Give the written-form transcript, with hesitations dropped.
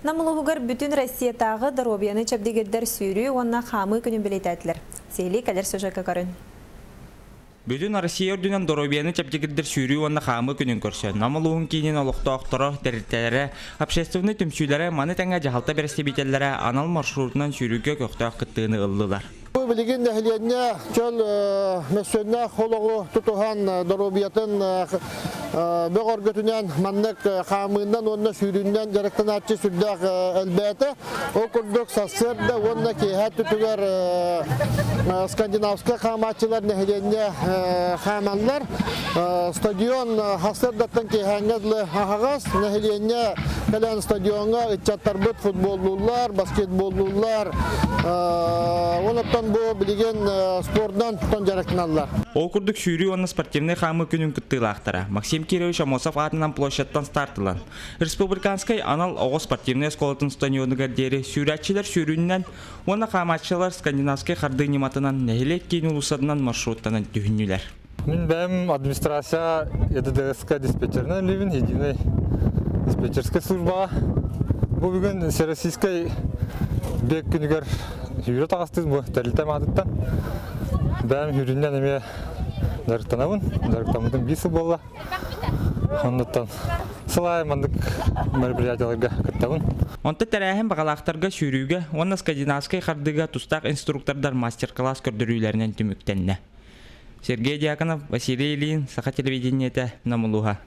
Нам улууһугар бүтүн Россиятааҕы доруобуйаны чэбдигирдэр сүүрүү уонна хаамыы күнүн бэлиэтээтилэр. Сиһилии кэлэр сюжекка көрүн. Бүтүн Россия үрдүнэн доруобуйаны чэбдигирдэр сүүрүү уонна хаамыы күнүн көрсөн, Нам улууһун киинин олохтоохторо, тэрилтэлэрэ, общественнай түмсүүлэрэ, маны тэҥэ дьаһалта бэрэстэбиитэллэрэ анал маршрутунан сүүрүүгэ көхтөөх кыттыыны ыллылар. Бу билигин нэһилиэнньэ чөл мөссүөннээх олоҕу тутуһан доруобуйатын бөҕөргөтүнэн маннык хаамыынан уонна сүүрүүнэн дьарыктанааччы сүрдээх элбээтэ. Ол курдук сарсыарда уонна киэһэ өттүгэр скандинавскай хаамааччылар нэһилиэнньэ хаамаллар. Стадион сарсыардаттан киэһээҥҥэ дылы аһаҕас. Нэһилиэнньэ кэлэн стадиоҥҥа ыччаттарбыт футболлууллар, баскетболлууллар. Онуттан бу билигин спордунан дьарыктаналлар. Ол курдук сүүрүү уонна спортивнай хаамыы күнүн кыттыылаахтара Максим Кирович Аммосов аатынан площадьтан старт ылан, республиканскай анал оҕо спортивнай оскуолатын стадионугар диэри сүүрээччилэр сүүрүүннэн уонна хаамааччылар скандинавскай хардыы ньыматынан нэһилиэк киин уулуссатынан маршруттанан түһүннүлэр. Мин бэйэм администрация ЕДДС-ка диспетчеринэн үлэлиибин, единый диспетчерскэй службаҕа. Бу бүгүн Всероссийскай бег күнүгэр сүүрэ таҕыстым бу тэрилтэм аатыттан. Бэйэм сүүрүннэн эмиэ дьарыктанабын. Дьарыктаммытым биир сыл буолла. Оннуттан сыл аайы маннык мероприятиеларга кыттабын. Онто тэрээһин баҕалаахтарга сүүрүүгэ уонна скандинавскай хардыыга тустаах инструктордар мастер-класс көрдөрүүлэринэн түмүктэннэ. Сергей Дьяконов, Василий Ильин, Саха телевидениетэ, Нам улууһа.